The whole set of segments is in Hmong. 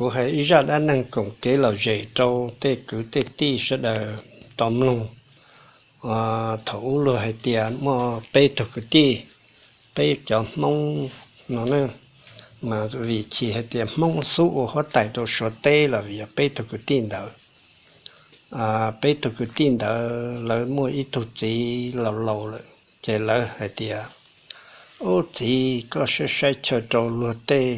Kuv hais ib zaj dab neeg koom kev lom zem rau tej kwv tej tij sawv daws tau mloog. Thaum ub luag hais tias muaj peb tug kwv tij, peb cov Hmoob no ne, mas vim chim hais tias Hmoob xub ua huab tais rau Suav teb los vim yog peb tug kwv tij ntawd. Peb tug kwv tij ntawd lawv muaj ib tug txiv laus laus lawm, ces lawv hais tias, Ub txiv, koj saib saib chaw rau luag tej,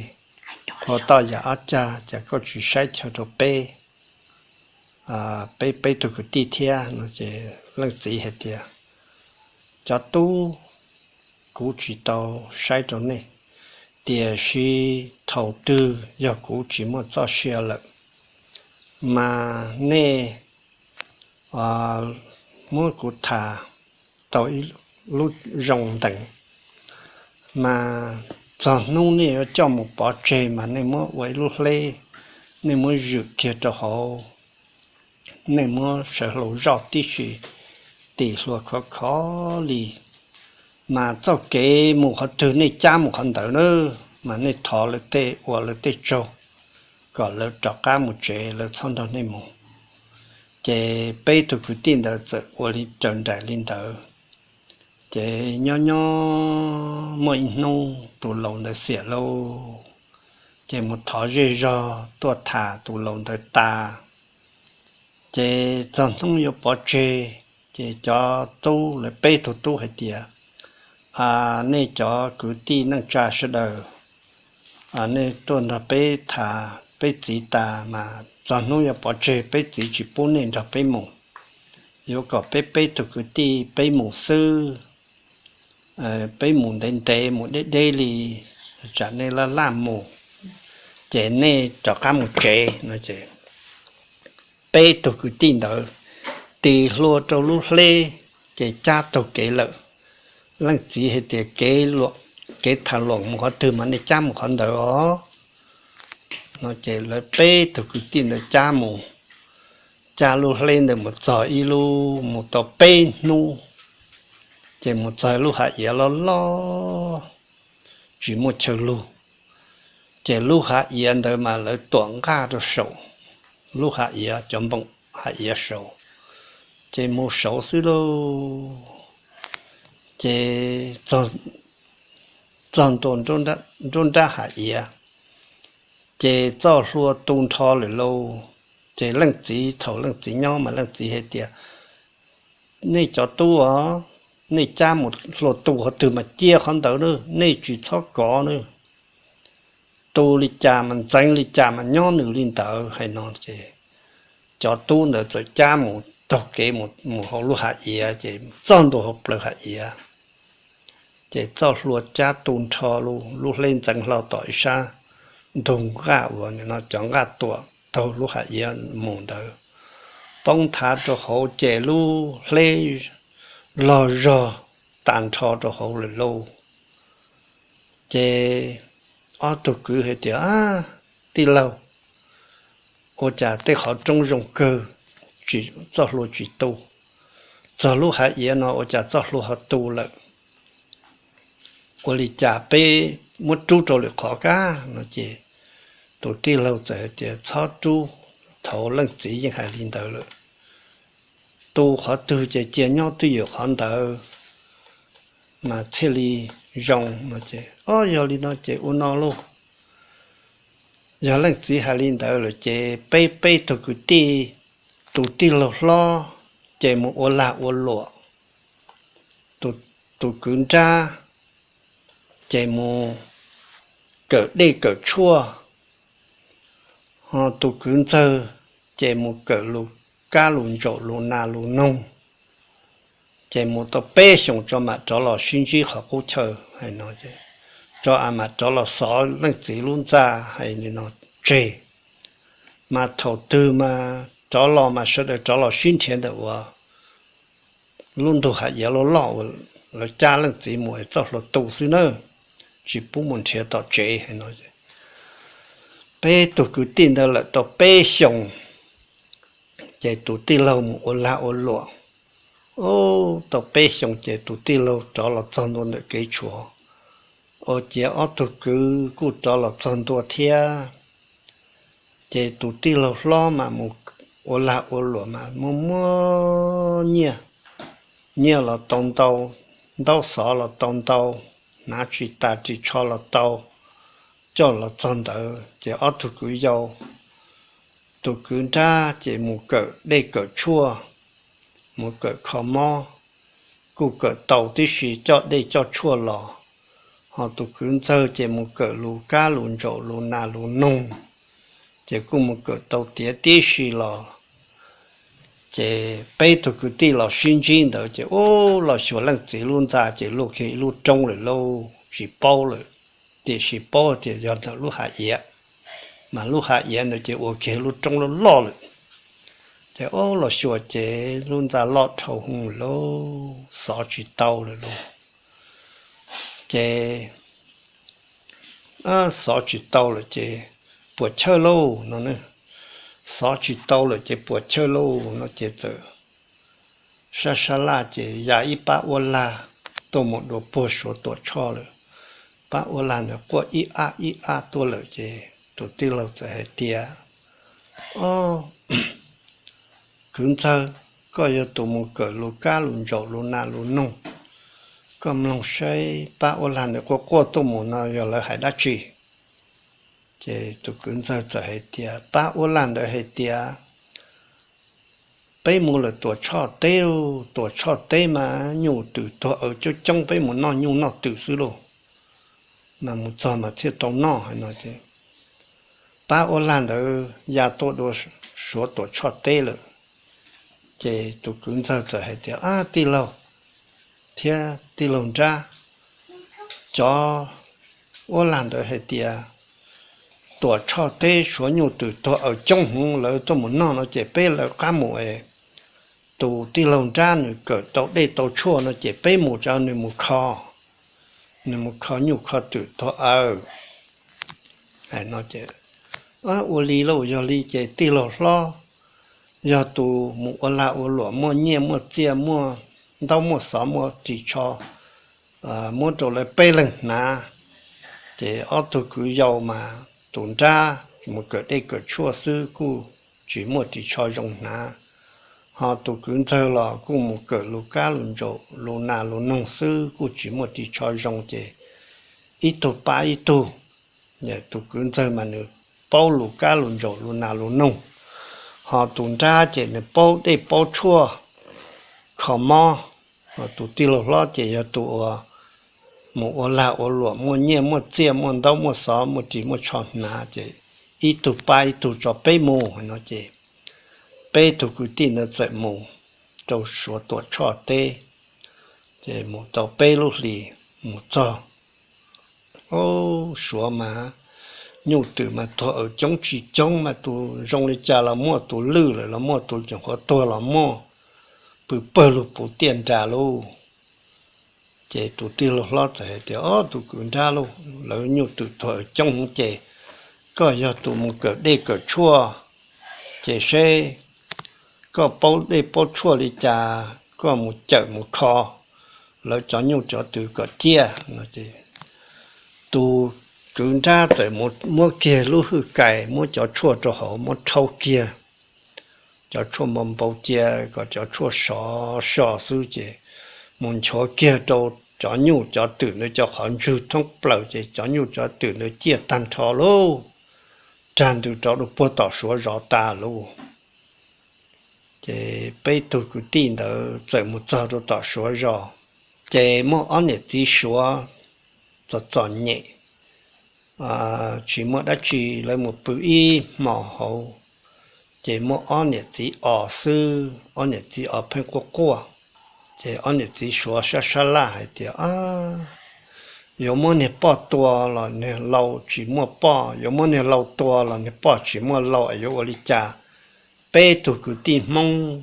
ua toj yam ob cag, cas koj tsis saib chaw rau peb, peb peb tug kwv tij thiab no? Ces leej txiv hais tias, Cov tub, kuv tsis tau saib rau nej, tiam sis thaum twg yog kuv tsis muaj txoj sia lawm, mas nej muab kuv tham tau ib lub zoo ntees, mas txog hnub nej yuav coj mus pov tseg mas nej muab ua ib lub hleb, nej muab zwm kiag rau hauv, nej muab sawv hlau zoj tib si, tis hlua khov khov li, mas txoj kev mus qhov twg nej cab mus qhov ntawd na, mas nej thov lawv tej, ua lawv tej tsaug, kom lawv rov qab mus tsev, lawv txhob nrog nej mus. Ces peb tug kwv tij ntawd txawm ua li raws nraim li ntawd. Ces nyob nyob muaj ib hnub tus laus ntawd xiam lauj, ces mus thov zej zog tuaj tham tus laus ntawd tas, ces txog hnub yuav pov tseg, ces cov tub, lawv peb tug tub hais tias, Nej cov kwv tij neej tsa sawv daws, nej tuaj nrog peb tham peb txiv tas, mas txog hnub yuav pov tseg peb txiv tsis pub nej nrog peb mus. Yuav kom peb peb tug kwv tij peb mus xwb, peb mus ntev ntev, mus deb deb li, tsam nej laj laj mus, ces nej rov qab mus tsev no. Ces peb tug kwv tij ntawd tis hlua rau lub hleb, ces cab taug kev lawm. Leej txiv hais tias, Kev tham luam mus qhov twg mas nej cab mus qhov ntawd os no. Ces lawv peb tug kwv tij ntawd cab mus, cab lub hleb ntawd mus txog ib lub, mus tau peb hnub, ces mus txog lub hav iav loj loj, tsis muaj chaw lug. Ces lub hav iav ntawd mas lawv tuam nqaj rau saum lub hav iav, cov npoo hav iav saud, ces mus saud xwb lauj. Ces txog ntua nruab nrab hav iav, ces txoj hlua tu nrho lawm lauj. Ces leej txiv, thaum leej txiv nyob mas leej txiv hais tias, Nej cov tub os, nej cab mus hlua tu qhov twg mas cia qhov ntawd na, nej tsis txhob kov na. Tu li cas mas ntxeev li cas mas nyob nws li ntawd. Hais no ces cov tub ntawd txawm cab mus taug kev mus hauv lub hav iav, ces txog ntua hauv plawv hav iav, ces txoj hlua cab tu nrho, lub hleb ntxeev hlo tom ib sab ntug nqaj uas no cov nqaj tuam taug lub hav iav mus ntawd, poob thav rau hauv, ces lub hleb log zog tas nrho rau hauv lawm lauj. Ces ob tug kwv hais tias, Tij laug, ua cas tej qhov roob zoo kawg, txoj hlua tsis tu, txog lub hav iav no ua cas txoj hlua ho tu lawm? Ua li cas peb muab rub rau lwm qhov kab no? Ces tus tij laug txawm hais tias, Txhob rub, thaum leej txiv yeej hais li ntawd lawm, tu qhov twg ces cia nyob twj ywm qhov ntawd mas thiaj li zoo no. Ces, O, yog li no ces ua no lauj, yog leej txiv hais li ntawd lawm ces peb peb tug kwv tij, tus tij laug hlob ces mus ua lag ua luam, tus kwv nrab ces mus kawm dej kawm tshuaj, ho tus kwv ntxawg ces mus kawm lus kab lus ntsaum lus nas lus noog, ces mus tau peb xyoos tso mam rov los sib ntsib qhov qub chaw. Hais no, tso mam rov los xov leej txiv lub ntxa. Hais li no tseg, mas thaum twg mas rov los mas sawv daws rov los sib nrhiav ntawm uas lub ntug hav iav loj loj uas lawv cab leej txiv mus es txoj hlua tu xwb na, tsis pub mus nrhiav tom tsev. Hais no, peb tug kwv tij ntawd lawm tau peb xyoos, ces tus tij laug mus ua lag ua luam, tau peb xyoos ces tus tij laug rov los txog ntua ntawm kev tshuav, ua ciav ob tug kwv kuj rov los txog ntua thiab. Ces tus tij laug hlob mas mus ua lag ua luam mas muaj muaj nyiaj, nyiaj los tau ntau, ntaub xov los tau ntau, hnav tsis tas ris tsho los tau, coj los txog ntawd ces ob tug kwv yau, tus kwv nrab ces mus kawm dej kawm tshuaj, mus kawm kho mob, kuj kawm tau tib si coj dej coj tshuaj los, ho tus kwv ntxawg ces mus kawm lus kab lus ntsaum lus nas lus noog, ces kuj mus kawm tau tiav tib si los. Ces peb tug kwv tij los sib ntsib ntawd ces ub los xyuas leej txiv lub ntxa ces luaj kiag ib lub roob lawm lauj, tsis paub lawm, tiam sis paub tias yog ntawm lub hav iav, mas lub hav iav ntawd ces ua kiag lub roob loj loj lawm. Ces ub los xyuas ces lub ntxa loj dhau hwv lauj, xov tsis tau lawm lauj. Ces xov tsis tau lawm ces puas chawj lauj no, xov tsis tau lawm ces puas chawj lauj no ces txawm sab sab laj ces ya ib pab uab lag tuaj mus dua puag Suav Tuam Tshoj lawm. Pab uab lag ntawd quaj ib ab ib ab tuaj lawm ces tus tij laug txawm hais tias, Ob, kwv ntxawg, koj yog tus mus kawm lus kab lus ntsaum lus nas lus noog, koj mloog saib pab uab lag ntawd quaj quaj tuaj mus no yog lawv hais dab tsi? Ces tus kwv ntxawg txawm hais tias, Pab uab lag ntawd hais tias peb mus lawm Tuam Tshoj teb, Tuam Tshoj teb mas nyuj twm tuag aws coob coob, peb mus noj nyuj noj twm xwb lauj, mas mus txog mas thiaj tau noj no. Pab uab lag ntawd ya tuaj dua Suav Tuam Tshoj teb lawm. Ces tus kwv ntxawg txawm hais tias, Ab, tij laug thiab tij laug nrab, cov uab lag ntawd hais tias Tuam Tshoj teb Suav nyuj twm tuag aws coob heev, lawv tuaj mus noj no ces peb lawv qab mus es tus tij laug nrab nws kawm tau dej tau tshuaj no ces peb mus tso nws mus kho, nws mus kho nyuj kho twm tuag aws. Ua li lauj, yog li ces tij laug hlob yog tus mus ua lag ua luam muaj nyiaj muaj txiaj muaj ntaub muaj xov muaj ris tsho muab rau lawv peb leeg hnav. Ces ob tug kwv yau mas tus nrab mus kawm dej kawm tshuaj xwb kuj tsis muaj ris tsho zoo hnav, ho tus kwv ntxawg los kuj mus kawm lus kab lus ntsaum lus nas lus noog xwb kuj tsis muaj ris tsho zoo ces ib tug pab ib tug. Tus kwv ntxawg mas nws paub lus kab lus ntsaum lus nas lus noog, ho tus nrab ces nws paub dej paub tshuaj, kho mob, ho tus tij laug hlob ces yog tus uas mus ua lag ua luam muaj nyiaj muaj txiaj muaj ntaub muaj xov muaj ris muaj tsho hnav ces ib tug pab ib tug tso peb mus no ces peb tug kwv tij ntawd txawm mus rau Suav Tuam Tshoj teb. Ces mus tau peb lub hlis mus txog Suav mas nyuj twm mas tuag aws coob tsis coob mas tus zoo li cas los muaj, tus lwj lawm los muaj, tus nyuam qhuav tuag los muaj, pw pawg lug puv tiaj nras lauj. Ces tus tij laug hlob txawm hais tias, Ob, tus kwv nrab lauj, lawv nyuj twm tuag aws coob heev ces koj yog tus mus kawm dej kawm tshuaj ces seb koj paub dej paub tshuaj li cas koj mus cawm mus kho lawv cov nyuj cov twm kom ciaj no. Tus kwv nrab txawm muab kiag lub hwj kais muab cov tshuaj rau hauv muab rhaub kiag cov tshuaj npau npau cia kom cov tshuaj sov so xwb ces mus nchuav kiag rau cov nyuj cov twm ntawd cov qhov ntswg thoob plaws ces cov nyuj cov twm ntawd ciaj tag nrho lauj, rag ntws rov rau puag tom Suav zos tas lauj. Ces peb tug kwv tij ntawd txawm mus txog rau tom Suav zos, ces muaj ob niam txiv Suav txom txom nyem, tsis muaj dab tsi, lawv mus pw ib hmo hauv, ces muaj ob niam txiv os xwb, ob niam txiv os pheej quaj quaj. Ces ob niam txiv Suav sab sab laj hais tias, Yuav muab niag poj tua los niag lau tsis muaj poj, yuav muab niag lau tua los niag poj tsis muaj lau es yuav ua li cas? Peb tug kwv tij Hmoob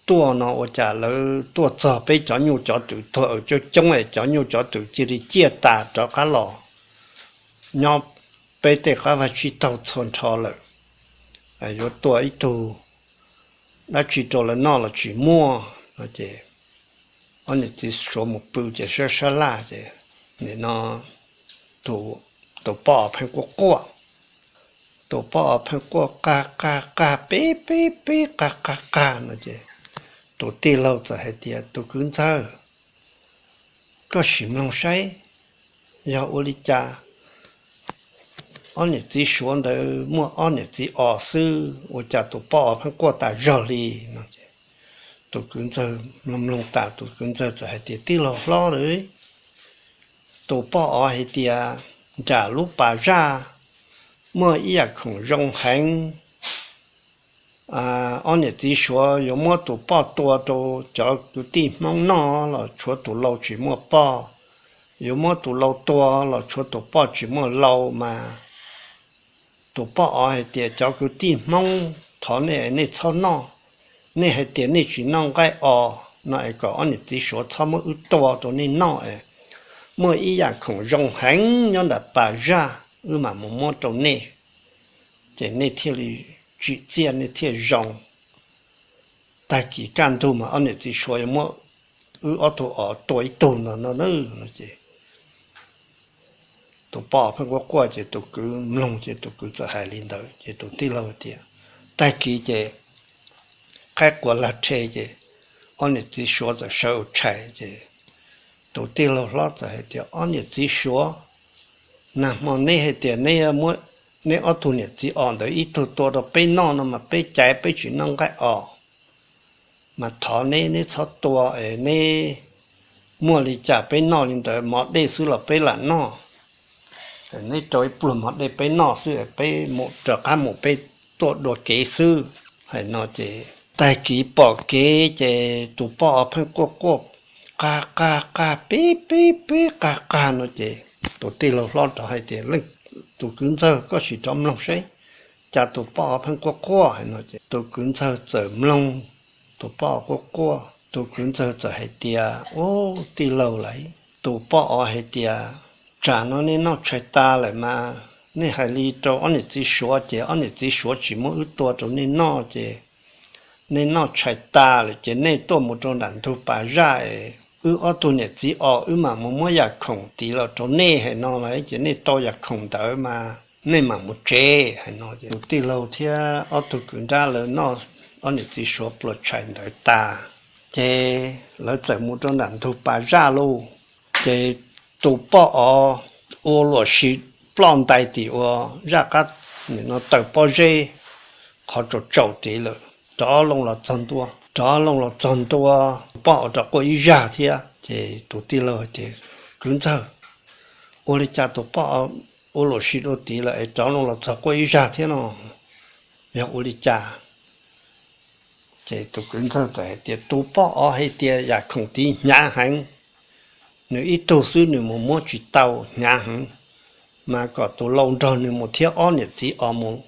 tuaj no ua cas lawv tuaj txog peb cov nyuj cov twm tuag aws coob coob es cov nyuj cov twm cia li ciaj tas rov qab los nyob peb tej qab vaj tsib taug txhua nrho lawm, yuav tua ib tug dab tsi rau lawv noj los tsis muaj no ces ob niam txiv Suav mus pw ces sab sab laj ces nim no tus poj pheej quaj quaj. Tus poj os pheej quaj qag qag qag peb peb peb qag qag qag no ces tus tij laug txawm hais tias, Tus kwv ntxawg, koj sim mloog saib yog ua li cas. Ob niam txiv suav ntawd muaj ob niam txiv os xwb, ua cas tus poj os pheej quaj tas zog li no es tus kwv ntxawg mloog mloog tas tus kwv ntxawg txawm hais tias, Tij laug hlob, tus poj os hais tias nram lub pas zaj muaj ib yam khoom zoo heev. Ob niam txiv suav yuav muab tus poj tua rau cov kwv tij Hmoob noj los tshuav tus lau tsis muaj poj, yuav muab tus lau tua los tshuav tus poj tsis muaj lau mas tus poj os hais tias cov kwv tij Hmoob thov nej nej txhob noj, nej hais tias nej tsis noj nqaij os no es kom ob niam txiv suav txhob muab wb tua rau nej noj es muaj ib yam khoom zoo heev nyob nram pas zaj wb mam mus muab rau nej. Ces nej thiaj li tsim txiaj nej thiaj zoo. Tag kis kaj ntug mas ob niam txiv suav yuav muab wb ob tug os tua ib tug no no ces tus poj pheej quaj quaj ces tus kwv mloog ces tus kwv txawm hais li ntawd ces tus tij laug tias, Tag kis ces qaib qua lag rhe ces ob niam txiv suav txawm sawv ua tshais ces tus tij laug hlob txawm hais tias, Ob niam txiv suav, nag hmo neb hais tias neb muab neb ob tug niam txiv os ntawd ib tug tua rau peb noj no mas peb caiv peb tsis noj nqaij os. Mas thov neb neb txhob tua es neb muaj li cas peb noj li ntawd, mov dej xwb los peb lam noj. Neb rau ib pluag mov dej peb noj xwb, peb mus rov qab mus peb tuaj dua kev xwb. Hais no ces tag kis pom kev ces tus poj os pheej quaj quaj qag qag qag peb peb peb qag qag no ces tus tij laug hlob rov hais tias, Tus kwv ntxawg, koj sim rov mloog saib cas tus poj os pheej quaj quaj no ces tus kwv ntxawg txawm mloog tus poj os quaj quaj, tus kwv ntxawg txawm hais tias, Ub, tij laug lauj, tus poj os hais tias tsam no nej noj tshais tas lawm mas nej hais li rau ob niam txiv suav ces ob niam txiv suav tsis muab wb tua rau nej noj ces nej noj tshais tas lawm ces nej tuaj mus rau nram ntug pas zaj es wb ob tug niam txiv os wb mam mus muab yam khoom tiv los rau nej hais no lawm ces nej tau yam khoom ntawd mas nej mam mus tsev hais no. Tus tij laug thiab ob tug kwv nrab lawv noj ob niam txiv suav pluas tshais ntawd tas ces lawv txawm mus rau nram ntug pas zaj lauj. Ces tus poj os ua luam si ploj ntais tim ua zaj qab no taw pob zeb qhov tsaus tsaus tid lawm, rov loo los txog ntua, rov loo los txog ntua, tus poj os rov quaj ib zaj thiab ces tus tij laug hais tias, Kwv ntxawg, ua li cas tus poj ua luam si dua tid lawm es rov loo los txog quaj ib zaj thiab no yog ua li cas? Ces tus kwv ntxawg txawm hais tias, Tus poj os hais tias yam khoom tid hnyav heev, nws ib tug xwb nws mus muab tsis tau, hnyav heev, mas kom tus lau nrog nws mus thiab ob niam txiv os mus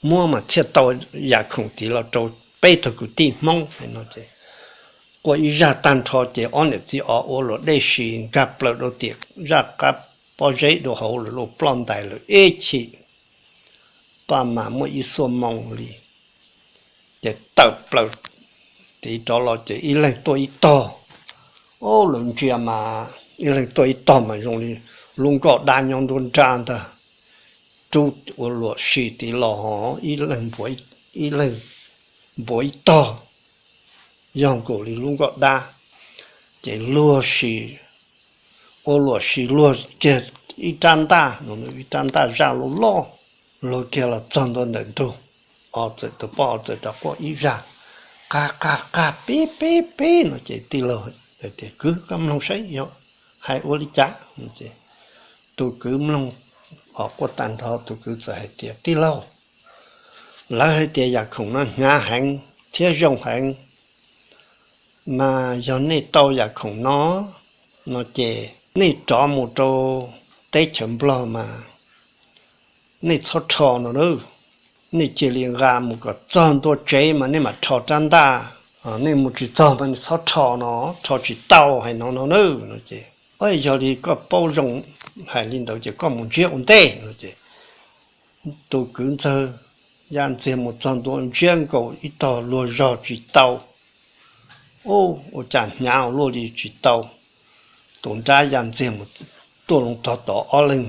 muab mas thiaj tau yam khoom tid los rau peb tug kwv tij Hmoob no ces quaj ib zaj tag nrho ces ob niam txiv os ua luam dej si nkag plaws rau tim zaj qab pob zeb dua hauv lawm lauj, ploj ntais lawm ib chim paj mas muaj ib xuab moo li ces tawm plaws tid rov los ces ib leeg tuaj ib tog. Ub, lawv ntsia mas ib leeg tuaj ib tog mas zoo li lub nkoj dab nyob nruab nrab ntag, rub ua luam si tid los ho ib leeg npuav ib tog, yog nkaus li lub nkoj dab. Ces luag si, ua luam si luag kiag ib rab ntaj, ib rab ntaj zaj loj loj, luag kiag los txog ntua ntawm ntug, os txawm tus poj os txawm rov quaj ib zaj, Qag qag qag peb peb peb no ces tij laug tias, Kwv, koj mloog saib yog hais ua li cas. Tus kwv mloog os quaj tag nrho tus kwv txawm hais tias, Tij laug, lawv hais tias yam khoom no hnyav heev thiab zoo heev, mas yog nej tau yam khoom no no ces nej rov mus rau teb chaws Nplog mas nej txhob rho no na, nej cia li nqa mus kom txog ntua tsev mas nej mam rho rab ntaj, nej mus tsis txog mas nej txhob rho no, rho tsis tau hais no no na no ces, Yog li koj paub zoo hais li ntawd ces koj mus ntsiab ua ntej no ces tus kwv ntxawg ya ntxiag mus txog ntua ntsiab nkaus ib tog luag zog tsis tau. Ub, ua cas hnyav ua luaj li tsis tau. Tus nrab ya ntxiag mus tuaj loo tog tod ob leeg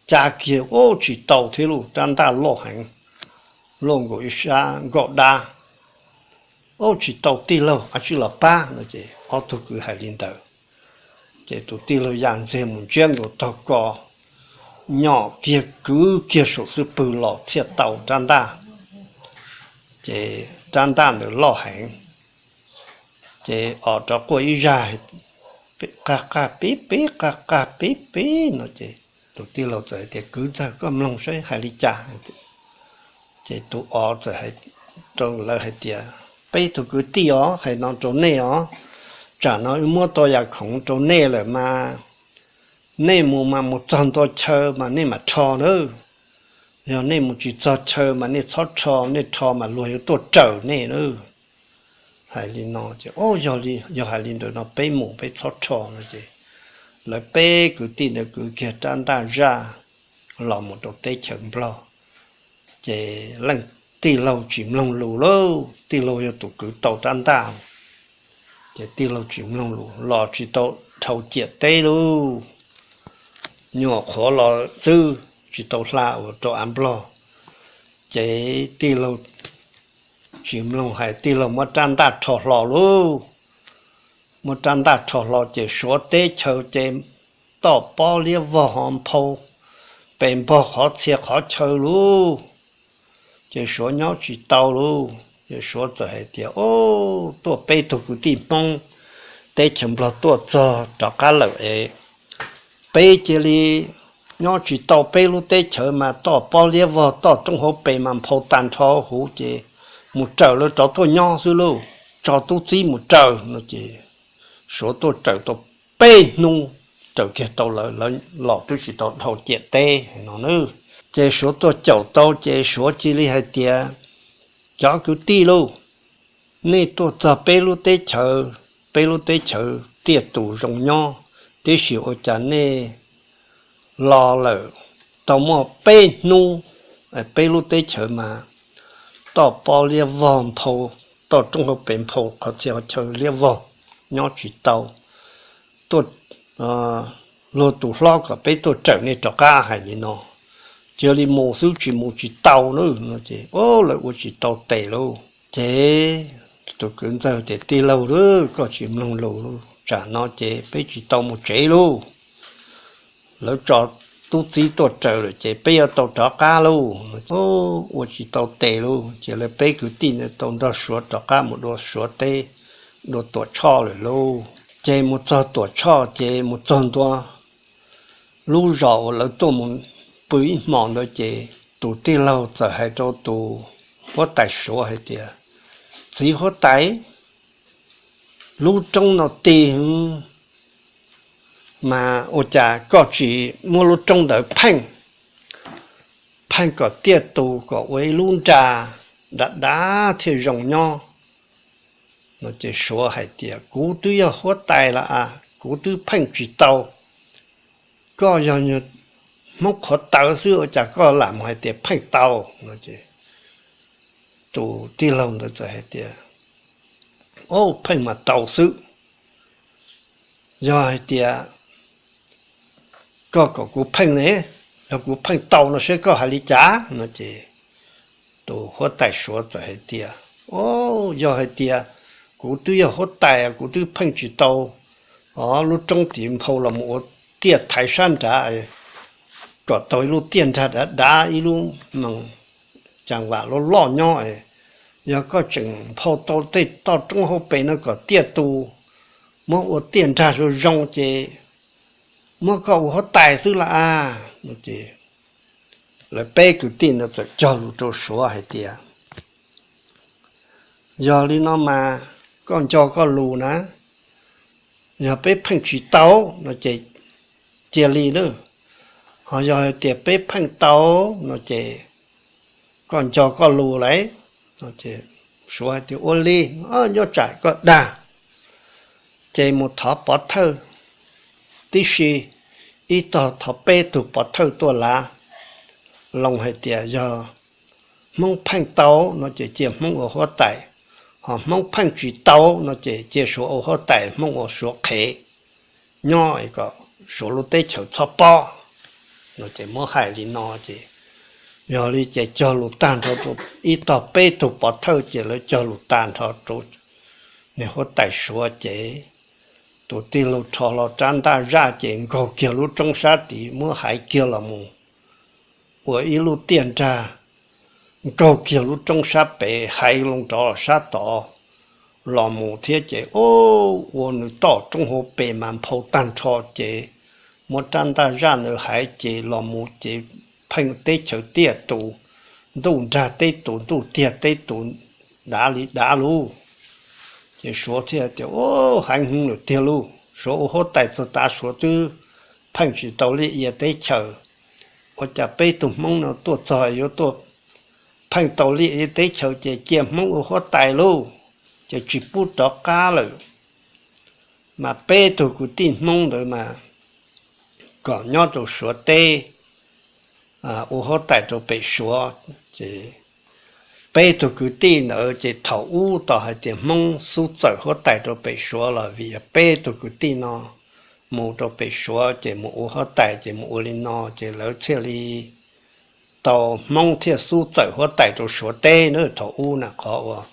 Ca kiag ub tsis tau thiab lauj, rab ntaj loj heev, loj nkaus ib sab nkaum dab. Ub tsis tau tij laug, ua tsi los pab no ces ob tug kwv hais li ntawd. Ces tus tij laug ya ntxiag mus ntsiab nkaus tog ko, nyom kiag kwv kiag saum xub pwg los thiaj tau rab ntaj. Ces rab ntaj ntawd loj heev, ces os rov quaj ib zaj, qaj qaj pib pib qaj qaj pib pib no ces tus tij laug txawm hais tias, Kwv ntxawg, koj mloog saib hais li cas. Ces tus os txawm hais rau lawv hais tias, Peb tug kwv tij os, hais no rau nej os, tsam no wb muab tau yam khoom rau nej lawm mas nej mus mas mus txog ntua chaw mas nej mam rho nawb. Yog nej mus tsis txog chaw mas nej txhob rho, nej rho mas luag yuav tuaj raws nej nawb. Hais li no ces, Yog hais li ntawd no peb mus, peb txhob rho no ces lawv peb kwv tij ntawd kwv kiag rab ntaj zaj los mus rau teb chaws Nplog. Ces leej tij laug tsis mloog lus lauj, tij laug yog tus kwv tau rab ntaj, ces tij laug tsis mloog lus los tsis tau dhau ciam teb lauj. Nyuam qhuav los xwb, tsis tau hla ua rau av Nplog, ces tij laug tsis mloog hais, tij laug muab rab ntaj rho hlo lauj. Muab rab ntaj rho hlo ces Suav teb chaws ces toj pob liab vog ho nphau, pes npog qhov txhia qhov chaw lauj. Ces Suav nyob tsis tau lauj, ces Suav txawm hais tias, Ub, tuaj peb tug kwv tij Hmoob teb chaws Nplog tuaj txog rov qab lawm es peb cia li nyob tsis tau, peb lub teb chaws mas toj pob liab vog toj roob hauv pes mas nphau tag nrho huv, ces mus raws lawv rov tuaj nyob xwb lauj, tso tub txib mus raws no ces Suav tuaj raws tau peb hnub, raws kiag tau lawv, lawv los twb tsis tau dhau ciam teb no na. Ces Suav tuaj caum tau ces Suav cia li hais tias, Cov kwv tij lauj, nej tuaj txog peb lub teb chaws, peb lub teb chaws tiaj tus zoo nyob, tiam sis ua cas nej los lawm tau muaj peb hnub, peb lub teb chaws mas toj pob liab vog nphau, toj roob hauv pes nphau, qhov txhia qhov chaw liab vog, nyob tsis tau. Tuaj, luag tus hlob kom peb tuaj raws nej rov qab hais li no, cia li mus xwb, tsis mus tsis tau na no ces, o, lawv ua tsis tau tes lauj. Ces tus kwv ntxawg tias, Tij laug lauj, koj tsis mloog lus lauj, tsam no ces peb tsis tau mus tsev lauj. Lawv tso tub txib tuaj raws lawm ces peb yuav tau rov qab lauj. Ua tsis tau tes lauj, ces lawv peb kwv tij ntawd tau nrog Suav rov qab mus dua Suav teb, dua Tuam Tshoj lawm lauj. Ces mus txog Tuam Tshoj ces mus txog ntua lub zos uas lawv tuaj mus pw ib hmos ntawd ces tus tij laug txawm hais rau tus huab tais Suav hais tias, Txiv huab tais, lub roob no tig, mas ua cas koj tsis muab lub roob ntawd pheej, pheej kom tiaj tus kom ua ib lub nra dav dav thiaj zoo nyob? No ces Suav hais tias, Kuv twb yog huab tais los as, kuv twb pheej tsis tau. Koj yog Hmoob qhuav tawv xwb ua cas koj lam mus hais tias pheej tau? No ces tus tij laug ntawd txawm hais tias, O, pheej mas tau xwb. Yog hais tias koj kom kuv pheej ne, yog kuv pheej tau no seb koj hais li cas? No ces tus huab tais Suav txawm hais tias, O, yog hais tias kuv twb yog huab tais, kuv twb pheej tsis tau, o, lub roob tim nphau los mus ua tiaj thaiv sab nrad kom tau ib lub tiaj nrag dav dav, ib lub moos cas vam loj loj nyob. Yog koj tseem nphau tau tej toj roob hauv pes no kom tiaj tus, muab ua tiaj nrag zoo zoo ces muab koj ua huab tais xwb las as. Lawv peb kwv tij ntawd txawm cog lus rau Suav hais tias, Yog li no mas koj nco koj lus na, yog peb pheej tsis tau no ces cia li na, ho yog hais tias peb pheej tau no ces koj nco koj lus lauj. Suav hais tias, Ua li, nyob tsam koj dag. Ces mus thov pov thawj tib si, ib tog thov peb tug pov thawj tuaj lav loo hais tias yog Hmoob pheej tau no ces cia Hmoob ua huab tais, ho Hmoob pheej tsis tau no ces cia Suav ua huab tais, Hmoob ua Suav qhev nyob kom Suav lub teb chaws txhob pob. Ces muab hais li no ces, yog li ces cog lus tag nrho rau ib tog peb tug pov thawj ces lawv cog lus tag nrho rau niag huab tais suav ces tus tij laug rho hlo rab ntaj zaj ces nkaug kiag lub roob sab tid muab hais kiag los mus ua ib lub tiaj nrag, nkaug kiag lub roob sab pem hais loo rov sab tod los mus thiab ces, o, ua nws tom roob hauv pes mas nphau tag nrho ces muab rab ntaj zaj ntawd hais ces los mus ces pheej teb chaws tiaj tus, ntuj nrag teb tus, ntuj tiag teb tus, dav li dav lauj. Ces suav thiaj tias, o, heev hwv lawm tiag lauj, suav ua huab tais txog tav suav twb pheej tsis tau liaj ia teb chaws, ua cas peb tug hmoob no tuaj txog yuav tuaj pheej tau liaj ia teb chaws ces cia hmoob ua huab tais lauj, ces tsis pub rov qab lawm. Mas peb tug kwv tij hmoob ntawd mas kom nyob rau suav teb ua huab tais rau pem suav. Ces peb tug kwv tij ntawd ces thaum ub tau hais tias hmoob xub txawm huab tais rau pem suav los vim yog peb tug kwv tij no mus rau pem suav ces mus ua huab tais ces mus ua li no ces lawv thiaj li tau, hmoob thiaj xub txawm huab tais rau suav teb na. Thaum ub na qhov uas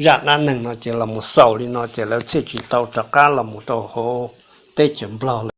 zaj dab neeg no ces los mus xaus li no ces lawv thiaj tsis tau rov qab los mus rau hauv teb chaws nplog lawm.